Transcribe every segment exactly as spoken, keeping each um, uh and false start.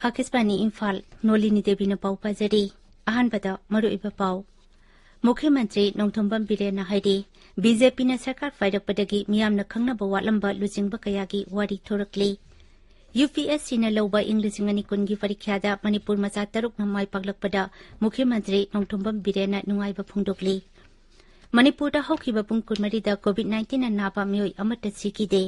ꯑꯥꯀꯥꯁꯕꯥꯅꯤ ꯏꯝꯐꯥꯜ, ꯅꯣꯂꯤꯅꯤ ꯗꯦꯕꯤꯅ ꯄꯥꯎ ꯄꯥꯖꯔꯤ꯫ ꯑꯍꯥꯟꯕꯗ ꯃꯔꯨꯑꯣꯏꯕ ꯄꯥꯎ꯫ ꯃꯨꯈ꯭ꯌ ꯃꯟꯇ꯭ꯔꯤ ꯅꯣꯡꯊꯣꯝꯕꯝ ꯕꯤꯔꯦꯟꯅ ꯍꯥꯏꯔꯤ, ꯕꯤ ꯖꯦ ꯄꯤꯅ ꯁꯔꯀꯥꯔ ꯄꯥꯏꯔꯛꯄꯗꯒꯤ ꯃꯤꯌꯥꯝꯅ ꯈꯪꯅꯕ ꯋꯥꯠꯂꯝꯕ ꯂꯨꯆꯤꯡꯕ ꯀꯌꯥꯒꯤ ꯋꯥꯔꯤ ꯊꯣꯔꯛꯂꯤ꯫ ꯌꯨ ꯄꯤ ꯑꯦꯁ ꯁꯤꯅ ꯂꯧꯕ ꯏꯪ ꯂꯤꯁꯤꯡ ꯑꯅꯤ ꯀꯨꯟꯒꯤ ꯄꯔꯤꯈ꯭ꯌꯥꯗ ꯃꯅꯤꯄꯨꯔ ꯃꯆꯥ ꯇꯔꯨꯛꯅ ꯃꯥꯏ ꯄꯥꯛꯂꯛꯄꯗ ꯃꯨꯈ꯭ꯌ ꯃꯟꯇ꯭ꯔꯤ ꯅꯣꯡꯊꯣꯝꯕꯝ ꯕꯤꯔꯦꯟꯅ ꯅꯨꯡꯉꯥꯏꯕ ꯐꯣꯡꯗꯣꯛꯂꯤ꯫ ꯃꯅꯤꯄꯨꯔꯗ ꯍꯧꯈꯤꯕ ꯄꯨꯡ ꯀꯨꯟꯃꯔꯤꯗ ꯀꯣꯚꯤꯗ ꯅꯥꯏꯟꯇꯤꯟꯅ ꯅꯥꯕ ꯃꯤꯑꯣꯏ ꯑꯃꯠꯇ ꯁꯤꯈꯤꯗꯦ꯫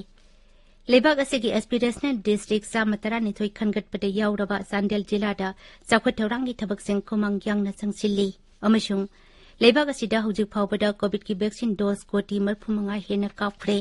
ꯂꯩꯕꯥꯛ ꯑꯁꯤꯒꯤ ꯑꯦꯁꯄꯤꯔꯦꯁꯅꯦꯜ ꯗꯤꯁꯇ꯭ꯔꯤꯛ ꯆꯥꯝꯃ ꯇꯔꯥꯅꯤꯊꯣꯏ ꯈꯟꯒꯠꯄꯗ ꯌꯥꯎꯔꯕ ꯆꯥꯟꯗꯦꯜ ꯖꯤꯂꯥꯗ ꯆꯥꯎꯈꯠ ꯊꯧꯔꯥꯡꯒꯤ ꯊꯕꯛꯁꯤꯡ ꯈꯨꯃꯥꯡ ꯌꯥꯡꯅ ꯆꯪꯁꯤꯜꯂꯤ ꯑꯃꯁꯨꯡ ꯂꯩꯕꯥꯛ ꯑꯁꯤꯗ ꯍꯧꯖꯤꯛ ꯐꯥꯎꯕꯗ ꯀꯣꯚꯤꯗꯀꯤ ꯚꯦꯛꯁꯤꯟ ꯗꯣꯁ ꯀꯣꯇꯤ ꯃꯔꯤꯐꯨ ꯃꯉꯥ ꯍꯦꯟꯅ ꯀꯥꯞꯈ꯭ꯔꯦ꯫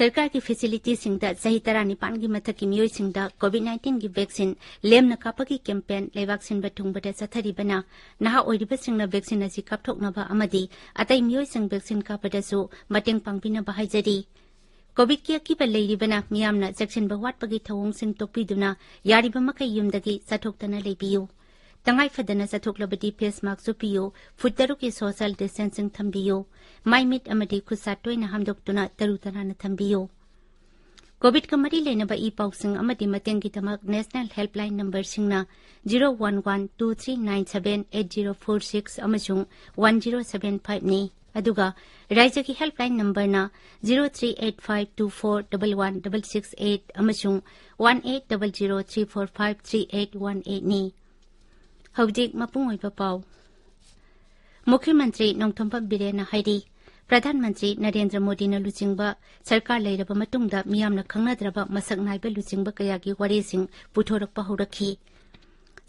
ꯁꯔꯀꯥꯔꯒꯤ ꯐꯦꯁꯤꯂꯤꯇꯤꯁꯤꯡꯗ ꯆꯍꯤ ꯇꯔꯥꯅꯤꯄꯥꯟꯒꯤ ꯃꯊꯛꯀꯤ ꯃꯤꯑꯣꯏꯁꯤꯡꯗ ꯀꯣꯚꯤꯗ ꯅꯥꯏꯟꯇꯤꯟꯒꯤ ꯚꯦꯛꯁꯤꯟ ꯂꯦꯝꯅ ꯀꯥꯞꯄꯒꯤ ꯀꯦꯝꯄꯦꯟ ꯂꯩꯕꯥꯛ ꯁꯤꯟꯕ ꯊꯨꯡꯕꯗ ꯆꯠꯊꯔꯤꯕꯅ ꯅꯍꯥ ꯑꯣꯏꯔꯤꯕꯁꯤꯡꯅ ꯚꯦꯛꯁꯤꯟ ꯑꯁꯤ ꯀꯥꯞꯊꯣꯛꯅꯕ ꯑꯃꯗꯤ ꯑꯇꯩ ꯃꯤꯑꯣꯏꯁꯤꯡ ꯚꯦꯛꯁꯤꯟ ꯀꯥꯞꯄꯗꯁꯨ ꯃꯇꯦꯡ ꯄꯥꯡꯕꯤꯅꯕ ꯍꯥꯏꯖꯔꯤ꯫ ꯀꯣꯚꯤꯗꯀꯤ ꯑꯀꯤꯕ ꯂꯩꯔꯤꯕꯅ ꯃꯤꯌꯥꯝꯅ ꯆꯦꯛꯁꯤꯟꯕ ꯋꯥꯠꯄꯒꯤ ꯊꯧꯑꯣꯡꯁꯤꯡ ꯇꯣꯛꯄꯤꯗꯨꯅ ꯌꯥꯔꯤꯕ ꯃꯈꯩ ꯌꯨꯝꯗꯒꯤ ꯆꯠꯊꯣꯛꯇꯅ ꯂꯩꯕꯤꯌꯨ꯫ ꯇꯉꯥꯏ ꯐꯗꯅ ꯆꯠꯊꯣꯛꯂꯕꯗꯤ ꯐꯦꯁ ꯃꯥꯁꯛ ꯎꯞꯄꯤꯌꯨ, ꯐꯨꯠ ꯇꯔꯨꯛꯀꯤ ꯁꯣꯁꯤꯌꯦꯜ ꯗꯤꯁꯇꯦꯟꯁꯤꯡ ꯊꯝꯕꯤꯌꯨ, ꯃꯥꯏ ꯃꯤꯠ ꯑꯃꯗꯤ ꯈꯨꯠꯁꯥ ꯇꯣꯏꯅ ꯍꯥꯝꯗꯣꯛꯇꯨꯅ ꯇꯔꯨ ꯇꯅꯥꯟꯅ ꯊꯝꯕꯤꯌꯨ꯫ ꯀꯣꯚꯤꯗꯀ ꯃꯔꯤ ꯂꯩꯅꯕ ꯏ ꯄꯥꯎꯁꯤꯡ ꯑꯃꯗꯤ ꯃꯇꯦꯡꯒꯤꯗꯃꯛ ꯅꯦꯁꯅꯦꯜ ꯍꯦꯜꯞꯂꯥꯏꯟ ꯅꯝꯕꯔꯁꯤꯡꯅ zero one one two three nine seven eight zero four six ꯑꯃꯁꯨꯡ ꯋꯥꯟ ꯖꯤꯔꯣ ꯁꯚꯦꯟ ꯐꯥꯏꯚꯅꯤ꯫ ꯑꯗꯨꯒ ꯔꯥꯏꯖ꯭ꯌꯒꯤ ꯍꯦꯜꯞꯂꯥꯏꯟ ꯅꯝꯕꯔꯅ zero three eight five two four double one double six eight ꯑꯃꯁꯨꯡ one eight double zero three four five three eight one ꯑꯩꯠꯅꯤ꯫ ꯍꯧꯖꯤꯛ ꯃꯄꯨꯡ ꯑꯣꯏꯕ ꯄꯥꯎ꯫ ꯃꯨꯈ꯭ꯌ ꯃꯟꯇ꯭ꯔꯤ ꯅꯣꯡꯊꯣꯝꯕꯝ ꯕꯤꯔꯦꯟꯅ ꯍꯥꯏꯔꯤ, ꯄ꯭ꯔꯙꯥꯟ ꯃꯟꯇ꯭ꯔꯤ ꯅꯔꯦꯟꯗ꯭ꯔ ꯃꯣꯗꯤꯅ ꯂꯨꯆꯤꯡꯕ ꯁꯔꯀꯥꯔ ꯂꯩꯔꯕ ꯃꯇꯨꯡꯗ ꯃꯤꯌꯥꯝꯅ ꯈꯪꯅꯗ꯭ꯔꯕ ꯃꯁꯛ ꯅꯥꯏꯕ ꯂꯨꯆꯤꯡꯕ ꯀꯌꯥꯒꯤ ꯋꯥꯔꯤꯁꯤꯡ ꯄꯨꯊꯣꯔꯛꯄ ꯍꯧꯔꯛꯈꯤ꯫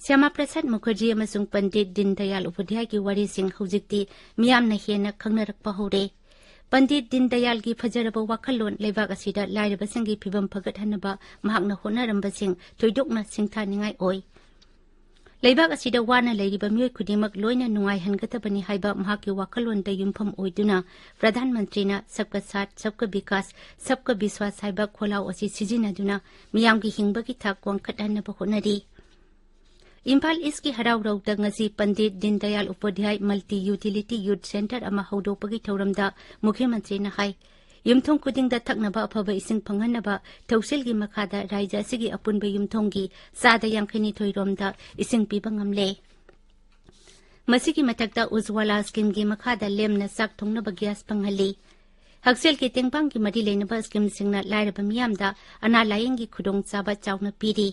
ꯁ꯭ꯌꯥꯃꯥ ꯄ꯭ꯔꯁꯥꯗ ꯃꯨꯈꯔꯖꯤ ꯑꯃꯁꯨꯡ ꯄꯟꯗꯤꯠ ꯗꯤꯟ ꯗꯌꯥꯜ ꯎꯄꯥꯙ꯭ꯌꯥꯌꯒꯤ ꯋꯥꯔꯤꯁꯤꯡ ꯍꯧꯖꯤꯛꯇꯤ ꯃꯤꯌꯥꯝꯅ ꯍꯦꯟꯅ ꯈꯪꯅꯔꯛꯄ ꯍꯧꯔꯦ꯫ ꯄꯟꯗꯤꯠ ꯗꯤꯟ ꯗꯌꯥꯜꯒꯤ ꯐꯖꯔꯕ ꯋꯥꯈꯜꯂꯣꯟ ꯂꯩꯕꯥꯛ ꯑꯁꯤꯗ ꯂꯥꯏꯔꯕꯁꯤꯡꯒꯤ ꯐꯤꯕꯝ ꯐꯒꯠꯍꯟꯅꯕ ꯃꯍꯥꯛꯅ ꯍꯣꯠꯅꯔꯝꯕꯁꯤꯡ ꯊꯣꯏꯗꯣꯛꯅ ꯁꯤꯡꯊꯥꯅꯤꯡꯉꯥꯏ ꯑꯣꯏ꯫ ꯂꯩꯕꯥꯛ ꯑꯁꯤꯗ ꯋꯥꯅ ꯂꯩꯔꯤꯕ ꯃꯤꯑꯣꯏ ꯈꯨꯗꯤꯡꯃꯛ ꯂꯣꯏꯅ ꯅꯨꯡꯉꯥꯏꯍꯟꯒꯗꯕꯅꯤ ꯍꯥꯏꯕ ꯃꯍꯥꯛꯀꯤ ꯋꯥꯈꯜꯂꯣꯟꯗ ꯌꯨꯝꯐꯝ ꯑꯣꯏꯗꯨꯅ ꯄ꯭ꯔꯙꯥꯟ ꯃꯟꯇ꯭ꯔꯤꯅ ꯁꯕꯀꯥ ꯁꯥꯊ, ꯁꯕꯀꯥ ꯕꯤꯀꯥꯁ, ꯁꯕꯀꯥ ꯕꯤꯁ꯭ꯋꯥꯁ ꯍꯥꯏꯕ ꯈꯣꯜꯂꯥꯎ ꯑꯁꯤ ꯁꯤꯖꯤꯟꯅꯗꯨꯅ ꯃꯤꯌꯥꯝꯒꯤ ꯍꯤꯡꯕꯒꯤ ꯊꯥꯛ ꯋꯥꯡꯈꯠꯍꯟꯅꯕ ꯍꯣꯠꯅꯔꯤ꯫ ꯏꯝꯐꯥꯜ ꯏꯁꯀꯤ ꯍꯔꯥꯎꯔꯧꯗ ꯉꯁꯤ ꯄꯟꯗꯤꯠ ꯗꯤꯟ ꯗꯌꯥꯜ ꯎꯄꯥꯙ꯭ꯌꯥꯏ ꯃꯜꯇꯤ ꯌꯨꯇꯤꯂꯤꯇꯤ ꯌꯨꯠ ꯁꯦꯟꯇꯔ ꯑꯃ ꯍꯧꯗꯣꯛꯄꯒꯤ ꯊꯧꯔꯝꯗ ꯃꯨꯈ꯭ꯌ ꯃꯟꯇ꯭ꯔꯤꯅ ꯍꯥꯏ, ꯌꯨꯝꯊꯣꯡ ꯈꯨꯗꯤꯡꯗ ꯊꯛꯅꯕ ꯑꯐꯕ ꯏꯁꯤꯡ ꯐꯪꯍꯟꯅꯕ ꯊꯧꯁꯤꯜꯒꯤ ꯃꯈꯥꯗ ꯔꯥꯏꯖ꯭ꯌ ꯑꯁꯤꯒꯤ ꯑꯄꯨꯟꯕ ꯌꯨꯝꯊꯣꯡꯒꯤ ꯆꯥꯗ ꯌꯥꯡꯈꯩꯅꯤꯊꯣꯏ ꯔꯣꯝꯗ ꯏꯁꯤꯡ ꯄꯤꯕ ꯉꯝꯂꯦ꯫ ꯃꯁꯤꯒꯤ ꯃꯊꯛꯇ ꯎꯖꯋꯥꯂꯥ ꯁ꯭ꯀꯤꯝꯒꯤ ꯃꯈꯥꯗ ꯂꯦꯝꯅ ꯆꯥꯛ ꯊꯣꯡꯅꯕ ꯒ꯭ꯌꯥꯁ ꯐꯪꯍꯜꯂꯤ꯫ ꯍꯛꯁꯦꯜꯒꯤ ꯇꯦꯡꯕꯥꯡꯒꯤ ꯃꯔꯤ ꯂꯩꯅꯕ ꯁ꯭ꯀꯤꯝꯁꯤꯡꯅ ꯂꯥꯏꯔꯕ ꯃꯤꯌꯥꯝꯗ ꯑꯅꯥ ꯂꯥꯌꯦꯡꯒꯤ ꯈꯨꯗꯣꯡꯆꯥꯕ ꯆꯥꯎꯅ ꯄꯤꯔꯤ꯫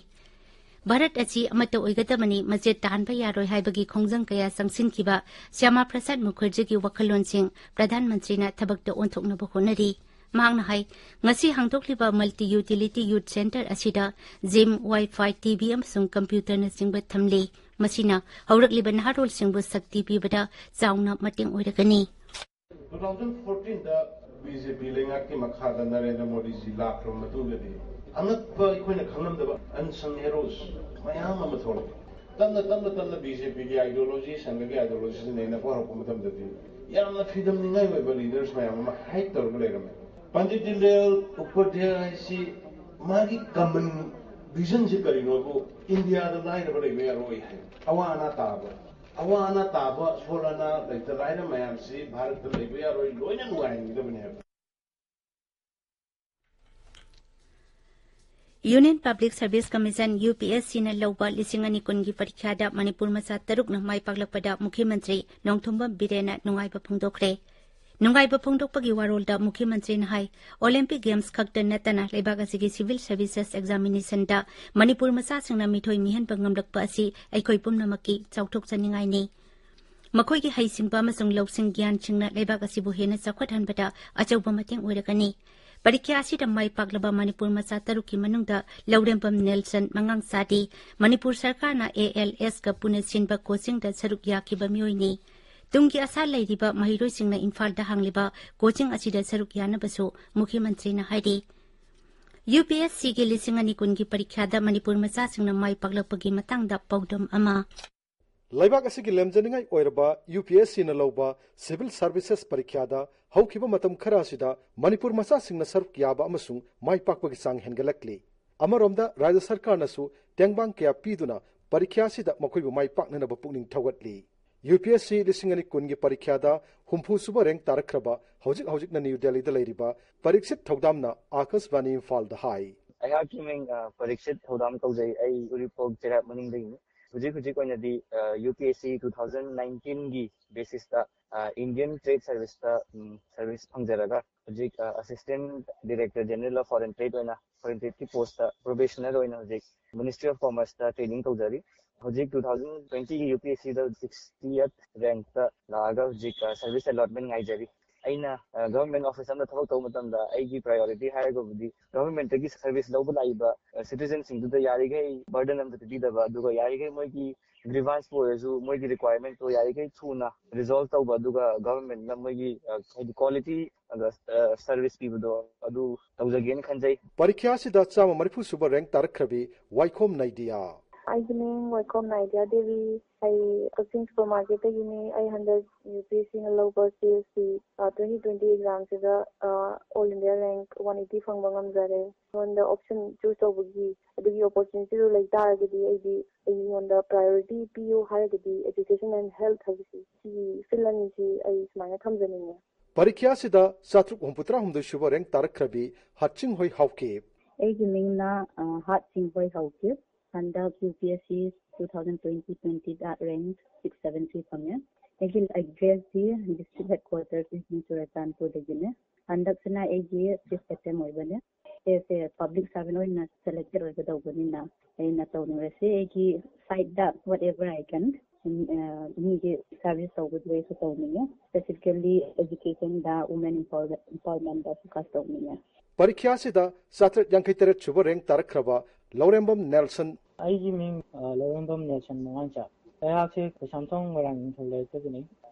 ꯚꯥꯔꯠ ꯑꯁꯤ ꯑꯃꯠꯇ ꯑꯣꯏꯒꯗꯕꯅꯤ, ꯃꯆꯦꯠ ꯇꯥꯍꯟꯕ ꯌꯥꯔꯣꯏ ꯍꯥꯏꯕꯒꯤ ꯈꯣꯡꯖꯪ ꯀꯌꯥ ꯆꯪꯁꯤꯟꯈꯤꯕ ꯁ꯭ꯌꯥꯃꯥ ꯄ꯭ꯔꯁꯥꯗ ꯃꯨꯈꯔꯖꯤꯒꯤ ꯋꯥꯈꯜꯂꯣꯟꯁꯤꯡ ꯄ꯭ꯔꯙꯥꯟ ꯃꯟꯇ꯭ꯔꯤꯅ ꯊꯕꯛꯇ ꯑꯣꯟꯊꯣꯛꯅꯕ ꯍꯣꯠꯅꯔꯤ꯫ ꯃꯍꯥꯛꯅ ꯍꯥꯏ, ꯉꯁꯤ ꯍꯥꯡꯗꯣꯛꯂꯤꯕ ꯃꯜꯇꯤ ꯌꯨꯇꯤꯂꯤꯇꯤ ꯌꯨꯠ ꯁꯦꯟꯇꯔ ꯑꯁꯤꯗ ꯖꯤꯝ, ꯋꯥꯏ ꯐꯥꯏ, ꯇꯤ ꯚꯤ ꯑꯃꯁꯨꯡ ꯀꯝꯄ꯭ꯌꯨꯇꯔꯅꯆꯤꯡꯕ ꯊꯝꯂꯤ꯫ ꯃꯁꯤꯅ ꯍꯧꯔꯛꯂꯤꯕ ꯅꯍꯥꯔꯣꯜꯁꯤꯡꯕꯨ ꯁꯛꯇꯤ ꯄꯤꯕꯗ ꯆꯥꯎꯅ ꯃꯇꯦꯡ ꯑꯣꯏꯔꯒꯅꯤ꯫ Two thousand fourteen ꯗ ꯕꯤ ꯖꯦ ꯄꯤ ꯂꯩꯉꯥꯛꯀꯤ ꯃꯈꯥꯗ ꯅꯔꯦꯟꯗ꯭ꯔ ꯃꯣꯗꯤꯖꯤ ꯂꯥꯛꯈ꯭ꯔꯕ ꯃꯇꯨꯡꯗꯗꯤ ꯑꯉꯛꯄ, ꯑꯩꯈꯣꯏꯅ ꯈꯪꯂꯝꯗꯕ unsung heroes ꯃꯌꯥꯝ ꯑꯃ ꯊꯣꯛꯂꯛꯑꯦ꯫ ꯇꯞꯅ, ꯇꯞꯅ, ꯇꯞꯅ ꯕꯤ ꯖꯦ ꯄꯤꯒꯤ ideology, ꯁꯪꯒꯒꯤ ideology ꯁꯤꯖꯤꯟꯅꯅꯕ ꯍꯧꯔꯛꯄ ꯃꯇꯝꯗꯗꯤ ꯌꯥꯝꯅ freedom ꯅꯤꯡꯉꯥꯏ ꯑꯣꯏꯕ leaders ꯃꯌꯥꯝ ꯑꯃ hide ꯇꯧꯔꯒ ꯂꯩꯔꯝꯃꯦ꯫ ꯄꯟꯗꯤꯠ ꯗꯤꯟꯗꯌꯥꯜ ꯎꯄꯥꯙ꯭ꯌꯥꯌ ꯍꯥꯏꯁꯤ ꯃꯥꯒꯤ common vision ꯁꯤ ꯀꯔꯤꯅꯣꯕꯨ, ꯏꯟꯗꯤꯌꯥꯗ ꯂꯥꯏꯔꯕ ꯂꯩꯕ ꯌꯥꯔꯣꯏ ꯍꯥꯏ꯫ ꯑꯋꯥ ꯑꯅꯥ ꯇꯥꯕ, ꯑꯋꯥ ꯑꯅꯥ ꯇꯥꯕ, ꯁꯣꯜ ꯑꯅꯥ, ꯂꯩꯇ ꯂꯥꯏꯔ ꯃꯌꯥꯝꯁꯤ ꯚꯥꯔꯠꯇ ꯂꯩꯕ ꯌꯥꯔꯣꯏ, ꯂꯣꯏꯅ ꯅꯨꯡꯉꯥꯏꯍꯟꯒꯗꯕꯅꯤ ꯍꯥꯏꯕ꯫ Union Public Service Commission, U P S ꯁꯤꯅ ꯂꯧꯕ ꯂꯤꯁꯤꯡ ꯑꯅꯤ ꯀꯨꯟꯒꯤ ꯄꯔꯤꯈ꯭ꯌꯥꯗ ꯃꯅꯤꯄꯨꯔ ꯃꯆꯥ ꯇꯔꯨꯛꯅ ꯃꯥꯏ ꯄꯥꯛꯂꯛꯄꯗ ꯃꯨꯈ꯭ꯌ ꯃꯟꯇ꯭ꯔꯤ ꯅꯣꯡꯊꯣꯝꯕꯝ ꯕꯤꯔꯦꯟꯅ ꯅꯨꯡꯉꯥꯏꯕ ꯐꯣꯡꯗꯣꯛꯈ꯭ꯔꯦ꯫ ꯅꯨꯡꯉꯥꯏꯕ ꯐꯣꯡꯗꯣꯛꯄꯒꯤ ꯋꯥꯔꯣꯜꯗ ꯃꯨꯈ꯭ꯌ ꯃꯟꯇ꯭ꯔꯤꯅ ꯍꯥꯏ, Olympic Games ꯈꯛꯇ ꯅꯠꯇꯅ ꯂꯩꯕꯥꯛ ꯑꯁꯤꯒꯤ civil services examination ꯗ ꯃꯅꯤꯄꯨꯔ ꯃꯆꯥꯁꯤꯡꯅ ꯃꯤꯊꯣꯏ ꯃꯤꯍꯦꯟꯕ ꯉꯝꯂꯛꯄ ꯑꯁꯤ ꯑꯩꯈꯣꯏ ꯄꯨꯝꯅꯃꯛꯀꯤ ꯆꯥꯎꯊꯣꯛꯆꯅꯤꯡꯉꯥꯏꯅꯤ꯫ ꯃꯈꯣꯏꯒꯤ ꯍꯩꯁꯤꯡꯕ ꯑꯃꯁꯨꯡ ꯂꯧꯁꯤꯡ ꯒ꯭ꯌꯥꯟꯁꯤꯡꯅ ꯂꯩꯕꯥꯛ ꯑꯁꯤꯕꯨ ꯍꯦꯟꯅ ꯆꯥꯎꯈꯠꯍꯟꯕꯗ ꯑꯆꯧꯕ ꯃꯇꯦꯡ ꯑꯣꯏꯔꯒꯅꯤ꯫ ꯄꯔꯤꯈ꯭ꯌꯥ ꯑꯁꯤꯗ ꯃꯥꯏ ꯄꯥꯛꯂꯕ ꯃꯅꯤꯄꯨꯔ ꯃꯆꯥ ꯇꯔꯨꯛꯀꯤ ꯃꯅꯨꯡꯗ ꯂꯧꯔꯦꯝꯕꯝ ꯅꯦꯜꯁꯟ ꯃꯉꯥꯡꯆꯥꯗꯤ ꯃꯅꯤꯄꯨꯔ ꯁꯔꯀꯥꯔꯅ ꯑꯦ ꯑꯦꯜ ꯑꯦꯁꯀ ꯄꯨꯟꯅ ꯁꯤꯟꯕ coaching ꯗ ꯁꯔꯨꯛ ꯌꯥꯈꯤꯕ ꯃꯤꯑꯣꯏꯅꯤ꯫ ꯇꯨꯡꯒꯤ ꯑꯁꯥ ꯂꯩꯔꯤꯕ ꯃꯍꯩꯔꯣꯏꯁꯤꯡꯅ ꯏꯝꯐꯥꯜꯗ ꯍꯥꯡꯂꯤꯕ ꯀꯣꯆꯤꯡ ꯑꯁꯤꯗ ꯁꯔꯨꯛ ꯌꯥꯅꯕꯁꯨ ꯃꯨꯈ꯭ꯌ ꯃꯟꯇ꯭ꯔꯤꯅ ꯍꯥꯏꯔꯤ꯫ ꯌꯨ ꯄꯤ ꯑꯦꯁ ꯁꯤꯒꯤ ꯂꯤꯁꯤꯡ ꯑꯅꯤ ꯀꯨꯟꯒꯤ ꯄꯔꯤꯈ꯭ꯌꯥꯗ ꯃꯅꯤꯄꯨꯔ ꯃꯆꯥꯁꯤꯡꯅ ꯃꯥꯏ ꯄꯥꯛꯂꯛꯄꯒꯤ ꯃꯇꯥꯡꯗ ꯄꯥꯎꯗꯝ ꯑꯃ꯫ ꯂꯩꯕꯥꯛ ꯑꯁꯤꯒꯤ ꯂꯦꯝꯖꯅꯤꯡꯉꯥꯏ ꯑꯣꯏꯔꯕ ꯌꯨ ꯄꯤ ꯑꯦꯁ ꯁꯤꯅ ꯂꯧꯕ ꯁꯤꯚꯤꯜ ꯁꯔꯚꯤꯁꯦꯁ ꯄꯔꯤꯈ꯭ꯌꯥꯗ ꯍꯧꯈꯤꯕ ꯃꯇꯝ ꯈꯔ ꯑꯁꯤꯗ ꯃꯅꯤꯄꯨꯔ ꯃꯆꯥꯁꯤꯡꯅ ꯁꯔꯨꯛ ꯌꯥꯕ ꯑꯃꯁꯨꯡ ꯃꯥꯏ ꯄꯥꯛꯄꯒꯤ ꯆꯥꯡ ꯍꯦꯟꯒꯠꯂꯛꯂꯤ꯫ ꯑꯃꯔꯣꯝꯗ ꯔꯥꯖ꯭ꯌ ꯁꯔꯀꯥꯔꯅꯁꯨ ꯇꯦꯡꯕꯥꯡ ꯀꯌꯥ ꯄꯤꯗꯨꯅ ꯄꯔꯤꯈ꯭ꯌꯥ ꯑꯁꯤꯗ ꯃꯈꯣꯏꯕꯨ ꯃꯥꯏ ꯄꯥꯛꯅꯅꯕ ꯄꯨꯛꯅꯤꯡ ꯊꯧꯒꯠꯂꯤ꯫ ꯌꯨ ꯄꯤ ꯑꯦꯁ ꯁꯤ ꯂꯤꯁꯤꯡ ꯑꯅꯤ ꯀꯨꯟꯒꯤ ꯄꯔꯤꯈ꯭ꯌꯥꯗ ꯍꯨꯝꯐꯨ ꯁꯨꯕ ꯔꯦꯡꯛ ꯇꯥꯔꯛꯈ꯭ꯔꯕ ꯍꯧꯖꯤꯛ ꯍꯧꯖꯤꯛꯅ ꯅ꯭ꯌꯨ ꯗꯦꯜꯂꯤꯗ ꯂꯩꯔꯤꯕ ꯄꯔꯤꯛꯁꯤꯠ ꯊꯧꯗꯥꯝꯅ ꯑꯥꯀꯥꯁꯕꯥꯅꯤ ꯏꯝꯐꯥꯜꯗ ꯍꯥꯏ꯫ ꯑꯩꯍꯥꯛꯀꯤ ꯃꯤꯡ, ꯑ, ꯄꯔꯤꯛꯁꯤꯠ ꯊꯧꯗꯥꯝ ꯀꯧꯖꯩ꯫ ꯑꯩ ꯎꯔꯤꯄꯣꯛ ꯆꯩꯔꯥꯛ ꯃꯅꯤꯡꯗꯒꯤꯅꯤ꯫ ꯍꯧꯖꯤꯛ ꯍꯧꯖꯤꯛ ꯑꯣꯏꯅꯗꯤ, ꯑ, U P S C two thousand nineteen ꯒꯤ basis ꯇ, ꯑ, Indian Trade Service ꯇ, ꯎꯝ, service ꯐꯪꯖꯔꯒ ꯍꯧꯖꯤꯛ, ꯑ, Assistant Director General of Foreign Trade ꯑꯣꯏꯅ, Foreign Trade ꯀꯤ post ꯇ probationer ꯑꯣꯏꯅ ꯍꯧꯖꯤꯛ Ministry of Commerce ꯇ training ꯇꯧꯖꯔꯤ꯫ ꯍꯧꯖꯤꯛ two thousand twenty ꯒꯤ U P S C ꯗ sixtieth rank ꯇ ꯂꯥꯛꯑꯒ ꯍꯧꯖꯤꯛ, ꯑ, service allotment ꯉꯥꯏꯖꯔꯤ꯫ ꯑꯩꯅ, ꯑ, government office ꯑꯃꯗ ꯊꯕꯛ ꯇꯧꯕ ꯃꯇꯝꯗ ꯑꯩꯒꯤ priority ꯍꯥꯏꯔꯒꯕꯨꯗꯤ government ꯇꯒꯤ service ꯂꯧꯕ ꯂꯥꯛꯏꯕ, ꯑ, citizen ꯁꯤꯡꯗꯨꯗ ꯌꯥꯔꯤꯈꯩ burden ꯑꯝꯇ ꯄꯤꯕꯤꯗꯕ, ꯑꯗꯨꯒ ꯌꯥꯔꯤꯈꯩ ꯃꯣꯏꯒꯤ grievance ꯄꯨ ꯑꯣꯏꯔꯁꯨ ꯃꯣꯏꯒꯤ requirement ꯇꯣ ꯌꯥꯔꯤꯈꯩ ꯊꯨꯅ resolve ꯇꯧꯕ, ꯑꯗꯨꯒ government ꯅ ꯃꯣꯏꯒꯤ, ꯑ, ꯍꯥꯏꯗꯤ quality ꯑꯗ, ꯑ, service ꯄꯤꯕꯗꯣ ꯑꯗꯨ ꯇꯧꯖꯒꯦꯅ ꯈꯟꯖꯩ꯫ ꯄꯔꯤꯈ꯭ꯌꯥ ꯑꯁꯤꯗ ꯆꯥꯝꯃ ꯃꯔꯤꯐꯨ ꯁꯨꯕ rank ꯇꯥꯔꯛꯈ꯭ꯔꯕꯤ ꯋꯥꯏꯈꯣꯝ ꯅꯥꯏꯗꯤꯌꯥ꯫ ꯑꯩꯒꯤ ꯃꯤꯡ ꯋꯥꯏꯈꯣꯝ ꯅꯥꯏꯗꯤꯌꯥ ꯗꯦꯕꯤ꯫ ꯑꯩ ꯀꯛꯆꯤꯡ supermarket ꯇꯒꯤꯅꯤ꯫ ꯑꯩ ꯍꯟꯗꯛ U P S C ꯅ ꯂꯧꯕ C S C, ꯑ, twenty twenty exam ꯁꯤꯗ, ꯑ, all India rank one eighty ꯐꯪꯕ ꯉꯝꯖꯔꯦ꯫ ꯑꯩꯉꯣꯟꯗ option choose ꯇꯧꯕꯒꯤ ꯑꯗꯨꯒꯤ opportunity ꯗꯨ ꯂꯩ ꯇꯥꯔꯒꯗꯤ ꯑꯩꯗꯤ, ꯑꯩꯉꯣꯟꯗ priority ꯄꯤꯌꯨ ꯍꯥꯏꯔꯒꯗꯤ education and health ꯍꯥꯏꯕꯁꯤ, ꯁꯤꯒꯤ field ꯑꯅꯤꯁꯤ ꯑꯩ ꯁꯨꯃꯥꯏꯅ ꯊꯝꯖꯅꯤꯡꯉꯦ꯫ ꯄꯔꯤꯈ꯭ꯌꯥ ꯑꯁꯤꯗ ꯆꯥꯇ꯭ꯔꯨꯛ ꯍꯨꯝꯐꯨꯇꯔꯥꯍꯨꯝꯗꯣꯏ ꯁꯨꯕ rank ꯇꯥꯔꯛꯈ꯭ꯔꯕꯤ ꯍꯥꯠꯆꯤꯡꯍꯣꯏ ꯍꯥꯎꯀꯤꯞ꯫ ꯑꯩꯒꯤ ꯃꯤꯡꯅ, ꯑ, ꯍꯥꯠꯆꯤꯡꯍꯣꯏ ꯍꯥꯎꯀꯤꯞ꯫ ꯍꯟꯗꯛ U P S C two thousand twenty twenty ꯗ rank six seven three ꯐꯪꯉꯦ꯫ ꯑꯩꯒꯤ address ꯁꯤ district headquarters ꯁꯤ ꯆꯨꯔꯆꯥꯟꯄꯨꯔꯗꯒꯤꯅꯦ꯫ ꯍꯟꯗꯛꯁꯤꯅ ꯑꯩꯒꯤ fifth attempt ꯑꯣꯏꯕꯅꯦ꯫ ꯑꯩꯁꯦ public servant ꯑꯣꯏꯅ selected ꯑꯣꯏꯒꯗꯧꯕꯅꯤꯅ ꯑꯩꯅ ꯇꯧꯅꯤꯡꯕꯁꯦ ꯑꯩꯒꯤ side the whatever I can, ꯎꯝ, ꯑ, ꯃꯤꯒꯤ service ꯇꯧꯕꯗꯨ ꯑꯩꯁꯨ ꯇꯧꯅꯤꯡꯉꯦ꯫ Specifically education ꯗ, women empower-, empowerment ꯗ focus ꯇꯧꯅꯤꯡꯉꯦ꯫ ꯄꯔꯤꯈ꯭ꯌꯥ ꯑꯁꯤꯗ ꯆꯥꯇ꯭ꯔꯦꯠ ꯌꯥꯡꯈꯩ ꯇꯔꯦꯠ ꯁꯨꯕ rank ꯇꯥꯔꯛꯈ꯭ꯔꯕ ꯂꯧꯔꯦꯝꯕꯝ ꯅꯦꯜꯁꯟ꯫ ꯑꯩꯒꯤ ꯃꯤꯡ, ꯑ, ꯂꯧꯔꯦꯝꯕꯝ ꯅꯦꯜꯁꯟ ꯃꯉꯥꯟꯆꯥ꯫ ꯑꯩꯍꯥꯛꯁꯦ ꯀꯩꯁꯥꯝꯊꯣꯡ ꯃꯣꯏꯔꯥꯡ ꯅꯤꯡꯊꯧ ꯂꯩꯔꯛꯇꯒꯤꯅꯤ꯫